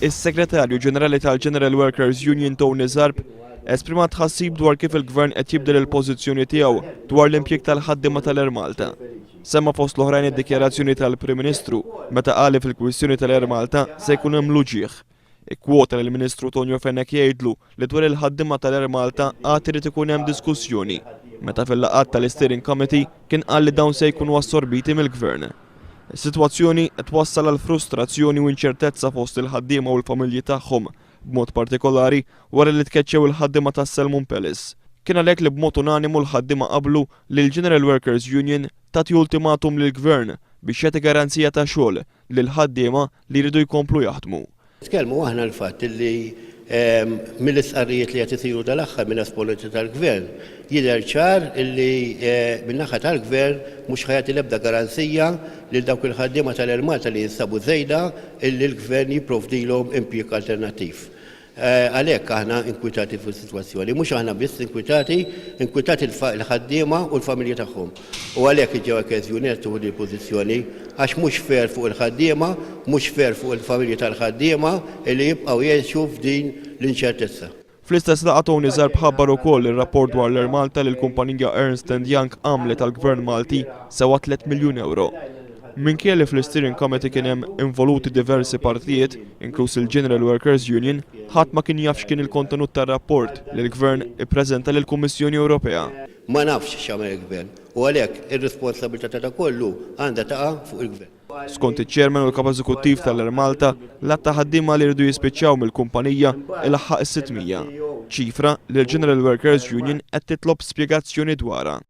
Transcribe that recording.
Is-Segretarju Ġenerali tal-General Workers Union Tony Zarb esprima tħassib dwar kif il-Gvern qed jibdel il-pożizzjoni tiegħu dwar l-impjieg tal-ħaddiema tal-Air Malta. Semma fost l-oħrajn id-dikjarazzjoni tal-Prim Ministru meta qal li fil-kwistjoni tal-Air Malta se jkun hemm l-uġigħ. Ikkwota lill-Ministru Tonio Fenech jgħidlu li dwar il-ħaddiema tal-Air Malta għad irid ikun hemm diskussjoni, meta fil-laqgħat tal-Isteering Committee kien qal li dawn se jkunu assorbiti mill-Gvern. Is-sitwazzjoni qed twassal għal frustrazzjoni u inċertezza fost il-ħaddiema u l-familji tagħhom, b'mod partikolari wara li tkeċċew il-ħaddiema tas-Selmun Palace. Kien għalhekk li b'mod unanimu l-ħaddiema qablu li l-General Workers Union tagħti ultimatum lill-Gvern biex jagħti garanzija ta' xogħol lill-ħaddiema li jridu jkomplu jaħdmu. Nitkellmu aħna l-fatt li mill-istqarrijiet li qed isiru dal-aħħar minn esponenti tal-Gvern, jidher ċar li min-naħa tal-Gvern mhux ħa jagħti l-ebda garanzija lil dawk il-ħaddiema tal-Air Malta li jinsabu żejda illi l-Gvern jipprovdilhom impjieg alternattiv. Għalhekk aħna inkwitati fuq is-sitwazzjoni. Mhux aħna biss inkwitati, inkwitati l-ħaddiema u l-familji tagħhom. U għalhekk il-Ġewwa Union qed tieħu din il-pożizzjoni għax mhux fair fuq il-ħaddiema, mhux fair fuq il-familji tal-ħaddiema li jibqgħu jgħixu f'din l-inċertezza. Fl-istess laqgħa Tony Zarb ħabbar ukoll li r-rapport dwar l-Air Malta li l-kumpanija Ernst and Young għamlet għall-Gvern Malti sewa tliet miljun ewro. Minkejja li fl-Steering Committee kien hemm involuti diversi partijiet, inkluż il-General Workers Union, ħadd ma kien jaf x'kien il-kontenut tar-rapport li l-Gvern ippreżenta lill-Kummissjoni Ewropea. Ma nafx x'għamel il-Gvern u għalhekk ir-responsabilità ta' dak kollu għandha taqa' fuq il-Gvern. Skont iċ-Chairman u l-Kap Eżekuttiv tal-Air Malta, l-għadd ta' ħaddiema li jridu jispiċċaw mill-kumpanija ilaħħaq is-600, ċifra li l-General Workers Union qed titlob spjegazzjoni dwarha.